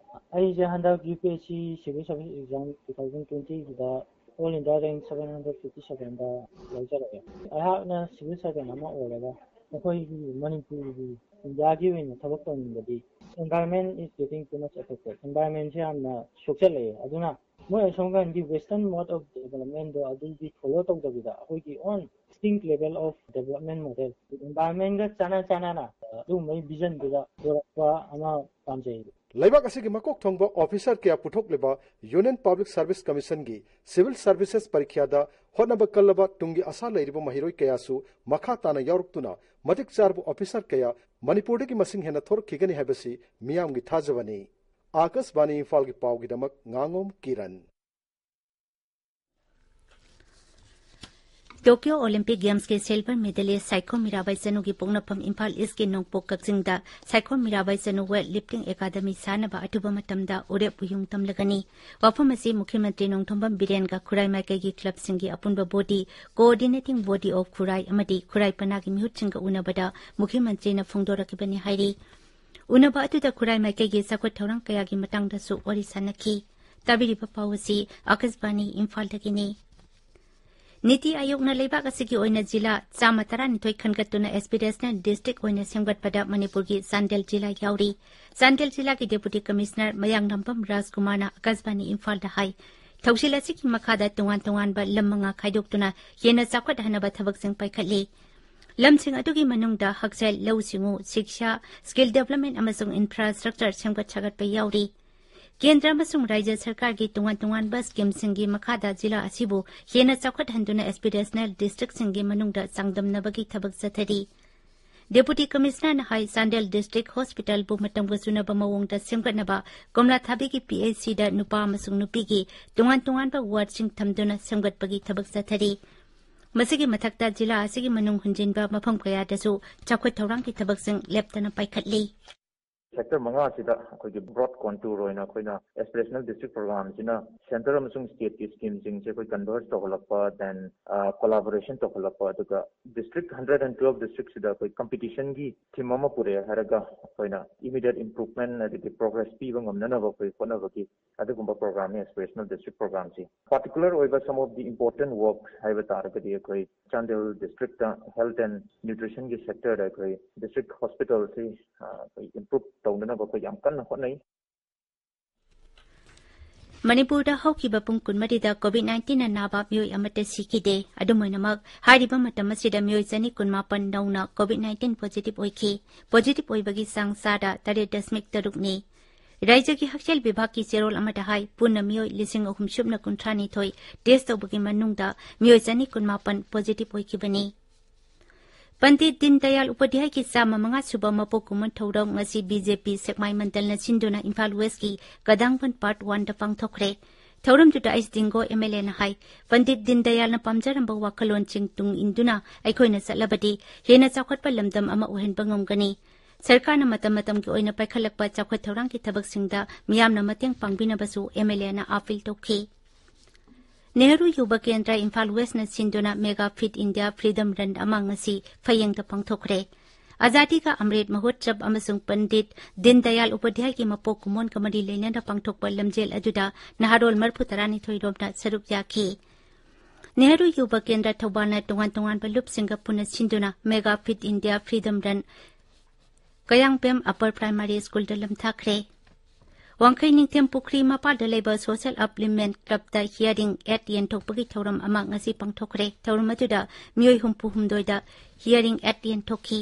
ꯑꯩꯁꯦ ꯍꯟꯗꯛ UPSC Civil Service Exam two thousand twenty ꯒꯤꯗ All India Rank seven hundred fifty seven ꯗ ꯂꯧꯖꯔꯛꯑꯦ꯫ ꯑꯩꯍꯥꯛꯅ civil servant ꯑꯃ ꯑꯣꯏꯔꯒ ꯑꯩꯈꯣꯏꯒꯤ ꯃꯅꯤꯄꯨꯔꯒꯤ, ꯏꯟꯗꯤꯌꯥꯒꯤ ꯑꯣꯏꯅ ꯊꯕꯛ ꯇꯧꯅꯤꯡꯕꯗꯤ environment is getting too much affected꯫ Environment ꯁꯦ ꯌꯥꯝꯅ ꯁꯣꯛꯆꯜꯂꯛꯑꯦ꯫ ꯑꯗꯨꯅ ꯃꯣꯏ ꯑꯁꯣꯝ ꯀꯥꯟꯒꯤ western mode of development ꯗꯣ ꯑꯗꯨꯒꯤ follow ꯇꯧꯗꯕꯤꯗ ꯑꯩꯈꯣꯏꯒꯤ own distinct level of development model, environment ꯒ ꯆꯥꯟꯅ ꯆꯥꯟꯅꯅ ꯑꯗꯨꯒꯨꯝꯕꯒꯤ vision ꯗꯨꯗ ꯄꯨꯔꯛꯄ ꯑꯃ ꯄꯥꯝꯖꯩ꯫ ꯂꯩꯕꯥꯛ ꯑꯁꯤꯒꯤ ꯃꯀꯣꯛ ꯊꯣꯡꯕ officer ꯀꯌꯥ ꯄꯨꯊꯣꯛꯂꯤꯕ Union Public Service Commission ꯒꯤ civil services ꯄꯔꯤꯈ꯭ꯌꯥꯗ ꯍꯣꯠꯅꯕ ꯀꯜꯂꯕ ꯇꯨꯡꯒꯤ ꯑꯁꯥ ꯂꯩꯔꯤꯕ ꯃꯍꯩꯔꯣꯏ ꯀꯌꯥꯁꯨ ꯃꯈꯥ ꯇꯥꯅ ꯌꯥꯎꯔꯛꯇꯨꯅ ꯃꯇꯤꯛ ꯆꯥꯔꯕ officer ꯀꯌꯥ ꯃꯅꯤꯄꯨꯔꯗꯒꯤ ꯃꯁꯤꯡ ꯍꯦꯟꯅ ꯊꯣꯔꯛꯈꯤꯒꯅꯤ ꯍꯥꯏꯕꯁꯤ ꯃꯤꯌꯥꯝꯒꯤ ꯊꯥꯖꯕꯅꯤ꯫ ꯑꯥꯀꯥꯁꯕꯥꯅꯤ ꯏꯝꯐꯥꯜꯒꯤꯗꯃꯛ ꯉꯥꯉꯣꯝ ꯀꯤꯔꯟ꯫ Tokyo Olympic Games ꯀꯤ silver medalist ꯁꯥꯏꯈꯣꯝ ꯃꯤꯔꯥꯕꯥꯏ ꯆꯅꯨꯒꯤ ꯄꯣꯛꯅꯐꯝ ꯏꯝꯐꯥꯜ East ꯀꯤ ꯅꯣꯡꯄꯣꯛ ꯀꯛꯆꯤꯡꯗ Saikhom Mirabai Chanu weight lifting academy ꯁꯥꯅꯕ ꯑꯊꯨꯕ ꯃꯇꯝꯗ ꯎꯔꯦꯞ ꯎꯌꯨꯡ ꯇꯝꯂꯒꯅꯤ꯫ ꯋꯥꯐꯝ ꯑꯁꯤ ꯃꯨꯈ꯭ꯌ ꯃꯟꯇ꯭ꯔꯤ ꯅꯣꯡꯊꯣꯝꯕꯝ ꯕꯤꯔꯦꯟꯒ ꯈꯨꯔꯥꯏ ꯃꯥꯏꯀꯩꯒꯤ club ꯁꯤꯡꯒꯤ ꯑꯄꯨꯟꯕ body, Coordinating Body of ꯈꯨꯔꯥꯏ ꯑꯃꯗꯤ ꯈꯨꯔꯥꯏ ꯄꯅꯥꯒꯤ ꯃꯤꯍꯨꯠꯁꯤꯡꯒ ꯎꯅꯕꯗ ꯃꯨꯈ꯭ꯌ ꯃꯟꯇ꯭ꯔꯤꯅ ꯐꯣꯡꯗꯣꯔꯛꯈꯤꯕꯅꯤ ꯍꯥꯏꯔꯤ꯫ ꯎꯅꯕ ꯑꯗꯨꯗ ꯈꯨꯔꯥꯏ ꯃꯥꯏꯀꯩꯒꯤ ꯆꯥꯎꯈꯠ ꯊꯧꯔꯥꯡ ꯀꯌꯥꯒꯤ ꯃꯇꯥꯡꯗꯁꯨ ꯋꯥꯔꯤ ꯁꯥꯅꯈꯤ꯫ ꯇꯥꯕꯤꯔꯤꯕ ꯄꯥꯎ ꯑꯁꯤ ꯑꯥꯀꯥꯁꯕꯥꯅꯤ ꯏꯝꯐꯥꯜꯗꯒꯤꯅꯤ꯫ ꯅꯤꯇꯤ ꯑꯥꯌꯣꯒꯅ ꯂꯩꯕꯥꯛ ꯑꯁꯤꯒꯤ ꯑꯣꯏꯅ ꯖꯤꯂꯥ ꯆꯥꯝꯃ ꯇꯔꯥꯅꯤꯊꯣꯏ ꯈꯟꯒꯠꯇꯨꯅ aspirational district ꯑꯣꯏꯅ ꯁꯦꯝꯒꯠꯄꯗ ꯃꯅꯤꯄꯨꯔꯒꯤ ꯆꯥꯟꯗꯦꯜ ꯖꯤꯂꯥ ꯌꯥꯎꯔꯤ꯫ ꯆꯥꯟꯗꯦꯜ ꯖꯤꯂꯥꯒꯤ Deputy Commissioner ꯃꯌꯥꯡꯂꯝꯕꯝ ꯔꯥꯖꯀꯨꯃꯥꯔꯅ ꯑꯥꯀꯥꯁꯕꯥꯅꯤ ꯏꯝꯐꯥꯜꯗ ꯍꯥꯏ, ꯊꯧꯁꯤꯜ ꯑꯁꯤꯒꯤ ꯃꯈꯥꯗ ꯇꯣꯉꯥꯟ ꯇꯣꯉꯥꯟꯕ ꯂꯝ ꯃꯉꯥ ꯈꯥꯏꯗꯣꯛꯇꯨꯅ ꯍꯦꯟꯅ ꯆꯥꯎꯈꯠꯍꯟꯅꯕ ꯊꯕꯛꯁꯤꯡ ꯄꯥꯏꯈꯠꯂꯤ꯫ ꯂꯝꯁꯤꯡ ꯑꯗꯨꯒꯤ ꯃꯅꯨꯡꯗ ꯍꯛꯁꯦꯜ, ꯂꯧꯎ ꯁꯤꯡꯎ, ꯁꯤꯛꯁꯥ, skill development ꯑꯃꯁꯨꯡ infrastructure ꯁꯦꯝꯒꯠ ꯁꯥꯒꯠꯄ ꯌꯥꯎꯔꯤ꯫ ꯀꯦꯟꯗ꯭ꯔ ꯑꯃꯁꯨꯡ ꯔꯥꯖ꯭ꯌ ꯁꯔꯀꯥꯔꯒꯤ ꯇꯣꯉꯥꯟ ꯇꯣꯉꯥꯟꯕ scheme ꯁꯤꯡꯒꯤ ꯃꯈꯥꯗ ꯖꯤꯂꯥ ꯑꯁꯤꯕꯨ ꯍꯦꯟꯅ ꯆꯥꯎꯈꯠꯍꯟꯗꯨꯅ aspirational district ꯁꯤꯡꯒꯤ ꯃꯅꯨꯡꯗ ꯆꯥꯡꯗꯝꯅꯕꯒꯤ ꯊꯕꯛ ꯆꯠꯊꯔꯤ꯫ Deputy Commissioner ꯅ ꯍꯥꯏ, ꯆꯥꯟꯗꯦꯜ district hospital ꯕꯨ ꯃꯇꯝꯒ ꯆꯨꯅꯕ ꯃꯑꯣꯡꯗ ꯁꯦꯝꯒꯠꯅꯕ ꯀꯣꯝꯂꯥꯊꯥꯕꯤꯒꯤ PHC ꯗ ꯅꯨꯄꯥ ꯑꯃꯁꯨꯡ ꯅꯨꯄꯤꯒꯤ ꯇꯣꯉꯥꯟ ꯇꯣꯉꯥꯟꯕ ward ꯁꯤꯡ ꯊꯝꯗꯨꯅ ꯁꯦꯝꯒꯠꯄꯒꯤ ꯊꯕꯛ ꯆꯠꯊꯔꯤ꯫ ꯃꯁꯤꯒꯤ ꯃꯊꯛꯇ ꯖꯤꯂꯥ ꯑꯁꯤꯒꯤ ꯃꯅꯨꯡ ꯍꯨꯟꯖꯤꯟꯕ ꯃꯐꯝ ꯀꯌꯥꯗꯁꯨ ꯆꯥꯎꯈꯠ ꯊꯧꯔꯥꯡꯒꯤ ꯊꯕꯛꯁꯤꯡ ꯂꯦꯞꯇꯅ ꯄꯥꯏꯈꯠꯂꯤ꯫ Sector ꯃꯉꯥꯁꯤꯗ ꯑꯩꯈꯣꯏꯒꯤ broad contour ꯑꯣꯏꯅ ꯑꯩꯈꯣꯏꯅ aspirational district programꯁꯤꯅ centre ꯑꯃꯁꯨꯡ stateꯀꯤ schemeꯁꯤꯡꯁꯦ ꯑꯩꯈꯣꯏ converge ꯇꯧꯍꯜꯂꯛꯄ, then collaboration ꯇꯧꯍꯜꯂꯛꯄ, ꯑꯗꯨꯒ district hundred and twelve districtꯁꯤꯗ ꯑꯩꯈꯣꯏ competitionꯒꯤ theme ꯑꯃ ꯄꯨꯔꯛꯑꯦ ꯍꯥꯏꯔꯒ ꯑꯩꯈꯣꯏꯅ immediate improvement ꯑꯗꯒꯤ progress ꯄꯤꯕ ꯉꯝꯅꯅꯕ ꯑꯩꯈꯣꯏ ꯍꯣꯠꯅꯕꯒꯤ ꯑꯗꯨꯒꯨꯝꯕ programꯅꯤ aspirational district programꯁꯤ꯫ Particular ꯑꯣꯏꯕ some of the important work ꯍꯥꯏꯕ ꯇꯥꯔꯒꯗꯤ ꯑꯩꯈꯣꯏ ꯆꯥꯟꯗꯦꯜ districtꯇ health and nutritionꯒꯤ sectorꯗ ꯑꯩꯈꯣꯏ district hospitalꯁꯤ ꯑꯩꯈꯣꯏ improve ꯇꯧꯅꯅꯕ ꯑꯩꯈꯣꯏ ꯌꯥꯝ ꯀꯟꯅ ꯍꯣꯠꯅꯩ꯫ ꯃꯅꯤꯄꯨꯔꯗ ꯍꯧꯈꯤꯕ ꯄꯨꯡ ꯀꯨꯟꯃꯔꯤꯗ COVID nineteenꯅ ꯅꯥꯕ ꯃꯤꯑꯣꯏ ꯑꯃꯠꯇ ꯁꯤꯈꯤꯗꯦ꯫ ꯑꯗꯨꯝ ꯑꯣꯏꯅꯃꯛ, ꯍꯥꯏꯔꯤꯕ ꯃꯇꯝ ꯑꯁꯤꯗ ꯃꯤꯑꯣꯏ ꯆꯅꯤ ꯀꯨꯟꯃꯥꯄꯟ ꯅꯧꯅ COVID nineteen positive ꯑꯣꯏꯈꯤ꯫ Positive ꯑꯣꯏꯕꯒꯤ ꯆꯥꯡ ꯆꯥꯗ ꯇꯔꯦꯠ ꯗꯁꯃꯤꯛ ꯇꯔꯨꯛꯅꯤ꯫ ꯔꯥꯏꯖ꯭ꯌꯒꯤ ꯍꯛꯁꯦꯜ ꯕꯤꯚꯥꯒꯀꯤ ꯆꯦꯔꯣꯜ ꯑꯃꯗ ꯍꯥꯏ, ꯄꯨꯟꯅ ꯃꯤꯑꯣꯏ ꯂꯤꯁꯤꯡ ꯑꯍꯨꯝ ꯁꯨꯞꯅ ꯀꯨꯟꯊ꯭ꯔꯥ ꯅꯤꯊꯣꯏ test ꯇꯧꯕꯒꯤ ꯃꯅꯨꯡꯗ ꯃꯤꯑꯣꯏ ꯆꯅꯤ ꯀꯨꯟꯃꯥꯄꯟ positive ꯑꯣꯏꯈꯤꯕꯅꯤ꯫ ꯄꯟꯗꯤꯠ ꯗꯤꯟ ꯗꯌꯥꯜ ꯎꯄꯙ꯭ꯌꯥꯌꯒꯤ ꯆꯥꯝꯃ ꯃꯉꯥ ꯁꯨꯕ ꯃꯄꯣꯛ ꯀꯨꯝꯑꯣꯟ ꯊꯧꯔꯝ ꯉꯁꯤ BJP ꯁꯦꯛꯃꯥꯏ ꯃꯟꯗꯜꯅ ꯁꯤꯟꯗꯨꯅ ꯏꯝꯐꯥꯜ Westꯀꯤ ꯀꯗꯥꯡꯕꯟ Part Oneꯗ ꯄꯥꯡꯊꯣꯛꯈ꯭ꯔꯦ꯫ ꯊꯧꯔꯝꯗꯨꯗ ꯑꯩꯆ ꯗꯤꯡꯒꯣ MLAꯅ ꯍꯥꯏ, ꯄꯟꯗꯤꯠ ꯗꯤꯟ ꯗꯌꯥꯜꯅ ꯄꯥꯝꯖꯔꯝꯕ ꯋꯥꯈꯜꯂꯣꯟꯁꯤꯡ ꯇꯨꯡ ꯏꯟꯗꯨꯅ ꯑꯩꯈꯣꯏꯅ ꯆꯠꯂꯕꯗꯤ ꯍꯦꯟꯅ ꯆꯥꯎꯈꯠꯄ ꯂꯝꯗꯝ ꯑꯃ ꯑꯣꯏꯍꯟꯕ ꯉꯝꯒꯅꯤ꯫ ꯁꯔꯀꯥꯔꯅ ꯃꯇꯝ ꯃꯇꯝꯒꯤ ꯑꯣꯏꯅ ꯄꯥꯏꯈꯠꯂꯛꯄ ꯆꯥꯎꯈꯠ ꯊꯧꯔꯥꯡꯒꯤ ꯊꯕꯛꯁꯤꯡꯗ ꯃꯤꯌꯥꯝꯅ ꯃꯇꯦꯡ ꯄꯥꯡꯕꯤꯅꯕꯁꯨ MLAꯅ appeal ꯇꯧꯈꯤ꯫ ꯅꯦꯍꯔꯨ ꯌꯨꯕ ꯀꯦꯟꯗ꯭ꯔ ꯏꯝꯐꯥꯜ Westꯅ ꯁꯤꯟꯗꯨꯅ Mega Fit India Freedom Run ꯑꯃ ꯉꯁꯤ ꯐꯌꯦꯡꯗ ꯄꯥꯡꯊꯣꯛꯈ꯭ꯔꯦ꯫ ꯑꯖꯥꯗꯤ ꯀꯥ ꯑꯃ꯭ꯔꯤꯠ ꯃꯍꯣꯠꯁꯕ ꯑꯃꯁꯨꯡ ꯄꯟꯗꯤꯠ ꯗꯤꯟ ꯗꯌꯥꯜ ꯎꯄꯙ꯭ꯌꯥꯌꯒꯤ ꯃꯄꯣꯛ ꯀꯨꯝꯑꯣꯟꯒ ꯃꯔꯤ ꯂꯩꯅꯅ ꯄꯥꯡꯊꯣꯛꯄ ꯂꯝꯖꯦꯜ ꯑꯗꯨꯗ ꯅꯍꯥꯔꯣꯜ ꯃꯔꯤꯐꯨ ꯇꯔꯥꯅꯤꯊꯣꯏ ꯔꯣꯝꯅ ꯁꯔꯨꯛ ꯌꯥꯈꯤ꯫ ꯅꯦꯍꯔꯨ ꯌꯨꯕ ꯀꯦꯟꯗ꯭ꯔ ꯊꯧꯕꯥꯜꯅ ꯇꯣꯉꯥꯟ ꯇꯣꯉꯥꯟꯕ ꯂꯨꯞꯁꯤꯡꯒ ꯄꯨꯟꯅ ꯁꯤꯟꯗꯨꯅ Mega Fit India Freedom Run ꯀꯌꯥꯡꯄꯦꯝ Upper Primary Schoolꯗ ꯂꯝꯊꯥꯈ꯭ꯔꯦ꯫ ꯋꯥꯡꯈꯩ ꯅꯤꯡꯊꯦꯝ ꯄꯨꯈ꯭ꯔꯤ ꯃꯄꯥꯜꯗ ꯂꯩꯕ Social Upliftment Clubꯇ hearing aid ꯌꯦꯟꯊꯣꯛꯄꯒꯤ ꯊꯧꯔꯝ ꯑꯃ ꯉꯁꯤ ꯄꯥꯡꯊꯣꯛꯈ꯭ꯔꯦ꯫ ꯊꯧꯔꯝ ꯑꯗꯨꯗ ꯃꯤꯑꯣꯏ ꯍꯨꯝꯐꯨ ꯍꯨꯝꯗꯣꯏꯗ hearing aid ꯌꯦꯟꯊꯣꯛꯈꯤ꯫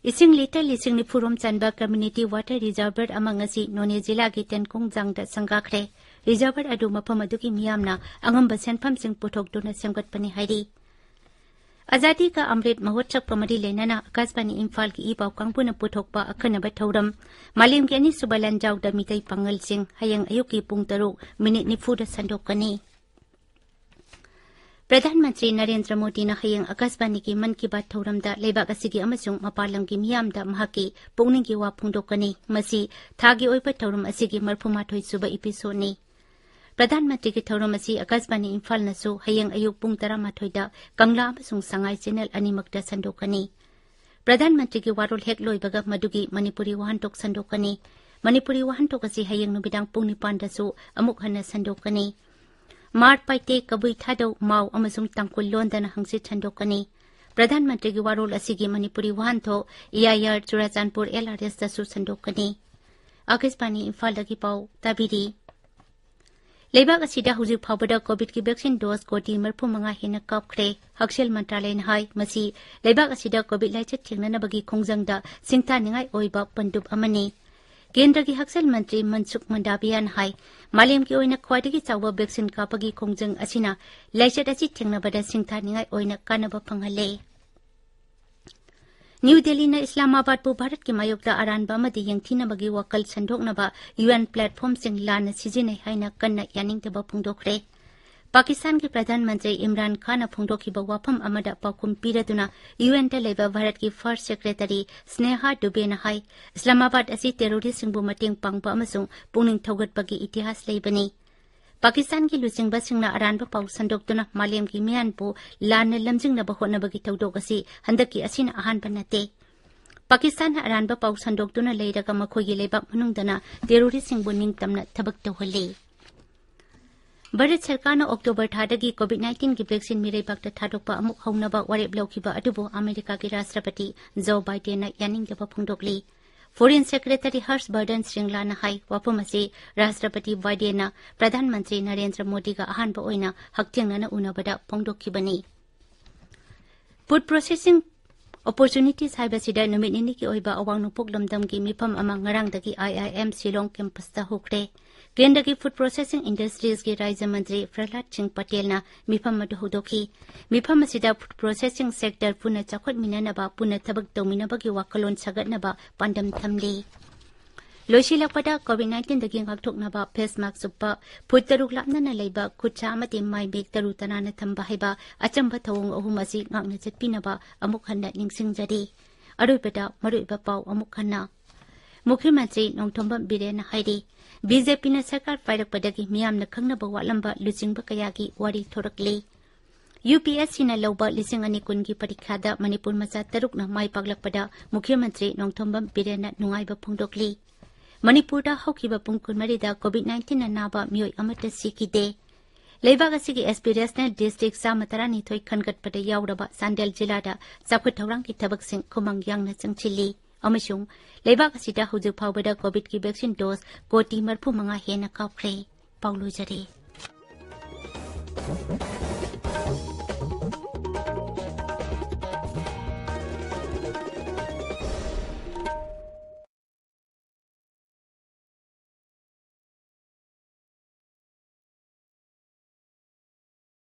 ꯏꯁꯤꯡ litre ꯂꯤꯁꯤꯡ ꯅꯤꯐꯨ ꯔꯣꯝ ꯆꯟꯕ community water reservoir ꯑꯃ ꯉꯁꯤ ꯅꯣꯅꯦ ꯖꯤꯂꯥꯒꯤ ꯇꯦꯟꯀꯣꯡꯖꯥꯡꯗ ꯁꯪꯒꯥꯈ꯭ꯔꯦ꯫ Reservoir ꯑꯗꯨ ꯃꯐꯝ ꯑꯗꯨꯒꯤ ꯃꯤꯌꯥꯝꯅ ꯑꯉꯝꯕ ꯁꯦꯟꯐꯝꯁꯤꯡ ꯄꯨꯊꯣꯛꯇꯨꯅ ꯁꯦꯝꯒꯠꯄꯅꯤ ꯍꯥꯏꯔꯤ꯫ ꯑꯖꯥꯗꯤ ꯀꯥ ꯑꯃ꯭ꯔꯤꯠ ꯃꯍꯣꯠꯁꯕꯀ ꯃꯔꯤ ꯂꯩꯅꯅ ꯑꯀꯥꯁꯕꯥꯅꯤ ꯏꯝꯐꯥꯜꯒꯤ ꯏ ꯄꯥꯎ ꯀꯥꯡꯕꯨꯅ ꯄꯨꯊꯣꯛꯄ ꯑꯈꯟꯅꯕ ꯊꯧꯔꯝ, ꯃꯥꯂꯦꯝꯒꯤ ꯑꯅꯤꯁꯨꯕ ꯂꯥꯟꯖꯥꯎꯗ ꯃꯤꯇꯩ ꯄꯥꯉꯜꯁꯤꯡ, ꯍꯌꯦꯡ ꯑꯌꯨꯛꯀꯤ ꯄꯨꯡ ꯇꯔꯨꯛ ꯃꯤꯅꯤꯠ ꯅꯤꯐꯨꯗ ꯁꯟꯗꯣꯛꯀꯅꯤ꯫ ꯄ꯭ꯔꯙꯥꯟ ꯃꯟꯇ꯭ꯔꯤ ꯅꯔꯦꯟꯗ꯭ꯔ ꯃꯣꯗꯤꯅ ꯍꯌꯦꯡ ꯑꯀꯥꯁꯕꯥꯅꯤꯒꯤ ꯃꯟ ꯀꯤ ꯕꯥꯠ ꯊꯧꯔꯝꯗ ꯂꯩꯕꯥꯛ ꯑꯁꯤꯒꯤ ꯑꯃꯁꯨꯡ ꯃꯄꯥꯟ ꯂꯝꯒꯤ ꯃꯤꯌꯥꯝꯗ ꯃꯍꯥꯛꯀꯤ ꯄꯨꯛꯅꯤꯡꯒꯤ ꯋꯥ ꯐꯣꯡꯗꯣꯛꯀꯅꯤ꯫ ꯃꯁꯤ ꯊꯥꯒꯤ ꯑꯣꯏꯕ ꯊꯧꯔꯝ ꯑꯁꯤꯒꯤ ꯃꯔꯐꯨ ꯃꯥꯊꯣꯏ ꯁꯨꯕ episode ꯅꯤ꯫ ꯄ꯭ꯔꯙꯥꯟ ꯃꯟꯇ꯭ꯔꯤꯒꯤ ꯊꯧꯔꯝ ꯑꯁꯤ ꯑꯀꯥꯁꯕꯥꯅꯤ ꯏꯝꯐꯥꯜꯅꯁꯨ ꯍꯌꯦꯡ ꯑꯌꯨꯛ ꯄꯨꯡ ꯇꯔꯥꯃꯥꯊꯣꯏꯗ ꯀꯪꯂꯥ ꯑꯃꯁꯨꯡ ꯁꯉꯥꯏ channel ꯑꯅꯤꯃꯛꯇ ꯁꯟꯗꯣꯛꯀꯅꯤ꯫ ꯄ꯭ꯔꯙꯥꯟ ꯃꯟꯇ꯭ꯔꯤꯒꯤ ꯋꯥꯔꯣꯜ ꯍꯦꯛ ꯂꯣꯏꯕꯒ ꯃꯗꯨꯒꯤ ꯃꯅꯤꯄꯨꯔꯤ ꯋꯥꯍꯟꯊꯣꯛ ꯁꯟꯗꯣꯛꯀꯅꯤ꯫ ꯃꯅꯤꯄꯨꯔꯤ ꯋꯥꯍꯟꯊꯣꯛ ꯑꯁꯤ ꯍꯌꯦꯡ ꯅꯨꯃꯤꯗꯥꯡ ꯄꯨꯡ ꯅꯤꯄꯥꯟꯗꯁꯨ ꯑꯃꯨꯛ ꯍꯟꯅ ꯁꯟꯗꯣꯛꯀꯅꯤ꯫ ꯃꯥꯔ ꯄꯥꯏꯇꯦ ꯀꯕꯨꯏ ꯊꯥꯗꯧ ꯃꯥꯎ ꯑꯃꯁꯨꯡ ꯇꯥꯡꯈꯨꯜ ꯂꯣꯟꯗꯅ ꯍꯪꯆꯤꯠ ꯁꯟꯗꯣꯛꯀꯅꯤ꯫ ꯄ꯭ꯔꯙꯥꯟ ꯃꯟꯇ꯭ꯔꯤꯒꯤ ꯋꯥꯔꯣꯜ ꯑꯁꯤꯒꯤ ꯃꯅꯤꯄꯨꯔꯤ ꯋꯥꯍꯟꯊꯣꯛ ꯏ ꯑꯥꯏ ꯑꯥꯔ ꯆꯨꯔꯥꯆꯥꯟꯄꯨꯔ ꯑꯦꯜ ꯑꯥꯔ ꯑꯦꯁꯇꯁꯨ ꯁꯟꯗꯣꯛꯀꯅꯤ꯫ ꯑꯀꯥꯁꯕꯥꯅꯤ ꯏꯝꯐꯥꯜꯗꯒꯤ ꯄꯥꯎ ꯇꯥꯕꯤꯔꯤ꯫ ꯂꯩꯕꯥꯛ ꯑꯁꯤꯗ ꯍꯧꯖꯤꯛ ꯐꯥꯎꯕꯗ ꯀꯣꯚꯤꯗꯀꯤ vaccine dose ꯀꯣꯇꯤ ꯃꯔꯐꯨ ꯃꯉꯥ ꯍꯦꯟꯅ ꯀꯥꯞꯈ꯭ꯔꯦ꯫ ꯍꯛꯁꯦꯜ ꯃꯟꯇ꯭ꯔꯥꯂꯌꯅ ꯍꯥꯏ, ꯃꯁꯤ ꯂꯩꯕꯥꯛ ꯑꯁꯤꯗ ꯀꯣꯚꯤꯗ ꯂꯥꯏꯆꯠ ꯊꯦꯡꯅꯅꯕꯒꯤ ꯈꯣꯡꯖꯪꯗ ꯁꯤꯡꯊꯥꯅꯤꯡꯉꯥꯏ ꯑꯣꯏꯕ ꯄꯟꯗꯨꯞ ꯑꯃꯅꯤ꯫ ꯀꯦꯟꯗ꯭ꯔꯒꯤ ꯍꯛꯁꯦꯜ ꯃꯟꯇ꯭ꯔꯤ ꯃꯟꯁꯨꯈ ꯃꯟꯗꯥꯕꯤꯌꯥꯅ ꯍꯥꯏ, ꯃꯥꯂꯦꯝꯒꯤ ꯑꯣꯏꯅ ꯈ꯭ꯋꯥꯏꯗꯒꯤ ꯆꯥꯎꯕ vaccine ꯀꯥꯞꯄꯒꯤ ꯈꯣꯡꯖꯪ ꯑꯁꯤꯅ ꯂꯥꯏꯆꯠ ꯑꯁꯤ ꯊꯦꯡꯅꯕꯗ ꯁꯤꯡꯊꯥꯅꯤꯡꯉꯥꯏ ꯑꯣꯏꯅ ꯀꯥꯟꯅꯕ ꯐꯪꯍꯜꯂꯦ꯫ ꯅ꯭ꯌꯨ ꯗꯦꯜꯂꯤꯅ ꯏꯁꯂꯥꯃꯥꯕꯥꯗꯄꯨ ꯚꯥꯔꯠꯀꯤ ꯃꯥꯌꯣꯛꯇ ꯑꯔꯥꯟꯕ ꯑꯃꯗꯤ ꯌꯦꯡꯊꯤꯅꯕꯒꯤ ꯋꯥꯈꯜ ꯁꯟꯗꯣꯛꯅꯕ ꯌꯨ ꯑꯦꯟ platformꯁꯤꯡ ꯂꯥꯟꯅ ꯁꯤꯖꯤꯟꯅꯩ ꯍꯥꯏꯅ ꯀꯟꯅ ꯌꯥꯅꯤꯡꯗꯕ ꯐꯣꯡꯗꯣꯛꯈ꯭ꯔꯦ꯫ ꯄꯥꯀꯤꯁꯇꯥꯟꯒꯤ ꯄ꯭ꯔꯙꯥꯟ ꯃꯟꯇ꯭ꯔꯤ ꯏꯝꯔꯥꯟ ꯈꯥꯟꯅ ꯐꯣꯡꯗꯣꯛꯈꯤꯕ ꯋꯥꯐꯝ ꯑꯃꯗ ꯄꯥꯎꯈꯨꯝ ꯄꯤꯔꯗꯨꯅ ꯌꯨ ꯑꯦꯟꯗ ꯂꯩꯕ ꯚꯥꯔꯠꯀꯤ first secretary ꯁ꯭ꯅꯦꯍꯥ ꯗꯨꯕꯦꯅ ꯍꯥꯏ, ꯏꯁꯂꯥꯃꯥꯕꯥꯗ ꯑꯁꯤ terroristꯁꯤꯡꯕꯨ ꯃꯇꯦꯡ ꯄꯥꯡꯕ ꯑꯃꯁꯨꯡ ꯄꯨꯛꯅꯤꯡ ꯊꯧꯒꯠꯄꯒꯤ ꯏꯇꯤꯍꯥꯁ ꯂꯩꯕꯅꯤ꯫ ꯄꯥꯀꯤꯁꯇꯥꯟꯒꯤ ꯂꯨꯆꯤꯡꯕꯁꯤꯡꯅ ꯑꯔꯥꯟꯕ ꯄꯥꯎ ꯁꯟꯗꯣꯛꯇꯨꯅ ꯃꯥꯂꯦꯝꯒꯤ ꯃꯤꯌꯥꯝꯕꯨ ꯂꯥꯟꯅ ꯂꯝꯖꯤꯡꯅꯕ ꯍꯣꯠꯅꯕꯒꯤ ꯊꯧꯗꯣꯛ ꯑꯁꯤ ꯍꯟꯗꯛꯀꯤ ꯑꯁꯤꯅ ꯑꯍꯥꯟꯕ ꯅꯠꯇꯦ꯫ ꯄꯥꯀꯤꯁꯇꯥꯟꯅ ꯑꯔꯥꯟꯕ ꯄꯥꯎ ꯁꯟꯗꯣꯛꯇꯨꯅ ꯂꯩꯔꯒ ꯃꯈꯣꯏꯒꯤ ꯂꯩꯕꯥꯛ ꯃꯅꯨꯡꯗꯅ terroristꯁꯤꯡꯕꯨ ꯅꯤꯡꯇꯝꯅ ꯊꯕꯛ ꯇꯧꯍꯜꯂꯤ꯫ ꯚꯥꯔꯠ ꯁꯔꯀꯥꯔꯅ ꯑꯣꯛꯇꯣꯕꯔ ꯊꯥꯗꯒꯤ ꯀꯣꯚꯤꯗ nineteen ꯒꯤ vaccine ꯃꯤꯔꯩꯕꯥꯛꯇ ꯊꯥꯗꯣꯛꯄ ꯑꯃꯨꯛ ꯍꯧꯅꯕ ꯋꯥꯔꯦꯞ ꯂꯧꯈꯤꯕ ꯑꯗꯨꯕꯨ ꯑꯃꯦꯔꯤꯀꯥꯒꯤ ꯔꯥꯁꯇ꯭ꯔꯄꯇꯤ ꯖꯣ ꯕꯥꯏꯗꯦꯟꯅ ꯌꯥꯅꯤꯡꯗꯕ ꯐꯣꯡꯗꯣꯛꯂꯤ꯫ Foreign Secretary ꯍꯔꯁ ꯕꯔꯗꯟ ꯁ꯭ꯔꯤꯡꯂꯥꯅ ꯍꯥꯏ, ꯋꯥꯐꯝ ꯑꯁꯤ ꯔꯥꯁꯇ꯭ꯔꯄꯇꯤ ꯕꯥꯏꯗꯦꯟꯅ ꯄ꯭ꯔꯙꯥꯟ ꯃꯟꯇ꯭ꯔꯤ ꯅꯔꯦꯟꯗ꯭ꯔ ꯃꯣꯗꯤꯒ ꯑꯍꯥꯟꯕ ꯑꯣꯏꯅ ꯍꯛꯊꯦꯡꯅꯅ ꯎꯅꯕꯗ ꯐꯣꯡꯗꯣꯛꯈꯤꯕꯅꯤ꯫ Food processing opportunities ꯍꯥꯏꯕꯁꯤꯗ ꯅꯨꯃꯤꯠ ꯅꯤꯅꯤꯒꯤ ꯑꯣꯏꯕ ꯑꯋꯥꯡ ꯅꯣꯡꯄꯣꯛ ꯂꯝꯗꯝꯒꯤ ꯃꯤꯐꯝ ꯑꯃ ꯉꯔꯥꯡꯗꯒꯤ ꯑꯥꯏ ꯑꯥꯏ ꯑꯦꯝ ꯁꯤꯂꯣꯡ campusꯇ ꯍꯧꯈ꯭ꯔꯦ꯫ ꯀꯦꯟꯗ꯭ꯔꯒꯤ food processing industriesꯀꯤ ꯔꯥꯖ꯭ꯌ ꯃꯟꯇ꯭ꯔꯤ ꯄ꯭ꯔꯍꯂꯥꯗ ꯁꯤꯡ ꯄꯇꯦꯜꯅ ꯃꯤꯐꯝ ꯑꯗꯨ ꯍꯧꯗꯣꯛꯈꯤ꯫ ꯃꯤꯐꯝ ꯑꯁꯤꯗ food processing sector ꯄꯨꯟꯅ ꯆꯥꯎꯈꯠꯃꯤꯟꯅꯅꯕ, ꯄꯨꯟꯅ ꯊꯕꯛ ꯇꯧꯃꯤꯟꯅꯕꯒꯤ ꯋꯥꯈꯜꯂꯣꯟ ꯁꯥꯒꯠꯅꯕ ꯄꯥꯟꯗꯝ ꯊꯝꯂꯤ꯫ ꯂꯣꯏꯁꯤꯜꯂꯛꯄꯗ, ꯀꯣꯚꯤꯗ ꯅꯥꯏꯟꯇꯤꯟꯗꯒꯤ ꯉꯥꯛꯊꯣꯛꯅꯕ ꯐꯦꯁ ꯃꯥꯛꯁ ꯎꯞꯄ, ꯐꯨꯠ ꯇꯔꯨꯛ ꯂꯥꯞꯅꯅ ꯂꯩꯕ, ꯈꯨꯠꯁꯥ ꯑꯃꯗꯤ ꯃꯥꯏ ꯃꯤꯠ ꯇꯔꯨ ꯇꯅꯥꯟꯅ ꯊꯝꯕ ꯍꯥꯏꯕ ꯑꯆꯝꯕ ꯊꯧꯑꯣꯡ ꯑꯍꯨꯝ ꯑꯁꯤ ꯉꯥꯛꯅ ꯆꯠꯄꯤꯅꯕ ꯑꯃꯨꯛ ꯍꯟꯅ ꯅꯤꯡꯁꯤꯡꯖꯔꯤ꯫ ꯑꯔꯣꯏꯕꯗ ꯃꯔꯨꯑꯣꯏꯕ ꯄꯥꯎ ꯑꯃꯨꯛ ꯍꯟꯅ꯫ ꯃꯨꯈ꯭ꯌ ꯃꯟꯇ꯭ꯔꯤ ꯅꯣꯡꯊꯣꯝꯕꯝ ꯕꯤꯔꯦꯟꯅ ꯍꯥꯏꯔꯤ, ꯕꯤ ꯖꯦ ꯄꯤꯅ ꯁꯔꯀꯥꯔ ꯄꯥꯏꯔꯛꯄꯗꯒꯤ ꯃꯤꯌꯥꯝꯅ ꯈꯪꯅꯕ ꯋꯥꯠꯂꯝꯕ ꯂꯨꯆꯤꯡꯕ ꯀꯌꯥꯒꯤ ꯋꯥꯔꯤ ꯊꯣꯔꯛꯂꯤ꯫ ꯌꯨ ꯄꯤ ꯑꯦꯁ ꯁꯤꯅ ꯂꯧꯕ ꯂꯤꯁꯤꯡ ꯑꯅꯤ ꯀꯨꯟꯒꯤ ꯄꯔꯤꯈꯥꯗ ꯃꯅꯤꯄꯨꯔ ꯃꯆꯥ ꯇꯔꯨꯛꯅ ꯃꯥꯏ ꯄꯥꯛꯂꯛꯄꯗ ꯃꯨꯈ꯭ꯌ ꯃꯟꯇ꯭ꯔꯤ ꯅꯣꯡꯊꯣꯝꯕꯝ ꯕꯤꯔꯦꯟꯅ ꯅꯨꯡꯉꯥꯏꯕ ꯐꯣꯡꯗꯣꯛꯂꯤ꯫ ꯃꯅꯤꯄꯨꯔꯗ ꯍꯧꯈꯤꯕ ꯄꯨꯡ ꯀꯨꯟꯃꯔꯤꯗ ꯀꯣꯚꯤꯗ ꯅꯥꯏꯟꯇꯤꯟꯅ ꯅꯥꯕ ꯃꯤꯑꯣꯏ ꯑꯃꯠꯇ ꯁꯤꯈꯤꯗꯦ꯫ ꯂꯩꯕꯥꯛ ꯑꯁꯤꯒꯤ ꯑꯦꯁꯄꯤꯔꯦꯁꯅꯦꯜ ꯗꯤꯁꯇ꯭ꯔꯤꯛ ꯆꯥꯝꯃ ꯇꯔꯥꯅꯤꯊꯣꯏ ꯈꯟꯒꯠꯄꯗ ꯌꯥꯎꯔꯕ ꯆꯥꯟꯗꯦꯜ ꯖꯤꯂꯥꯗ ꯆꯥꯎꯈꯠ ꯊꯧꯔꯥꯡꯒꯤ ꯊꯕꯛꯁꯤꯡ ꯈꯨꯃꯥꯡ ꯌꯥꯡꯅ ꯆꯪꯁꯤꯜꯂꯤ꯫ ꯑꯃꯁꯨꯡ ꯂꯩꯕꯥꯛ ꯑꯁꯤꯗ ꯍꯧꯖꯤꯛ ꯐꯥꯎꯕꯗ ꯀꯣꯚꯤꯗꯀꯤ ꯚꯦꯛꯁꯤꯟ ꯗꯣꯁ ꯀꯣꯇꯤ ꯃꯔꯤꯐꯨ ꯃꯉꯥ ꯍꯦꯟꯅ ꯀꯥꯞꯈ꯭ꯔꯦ꯫ ꯄꯥꯎ ꯂꯣꯏꯖꯔꯦ꯫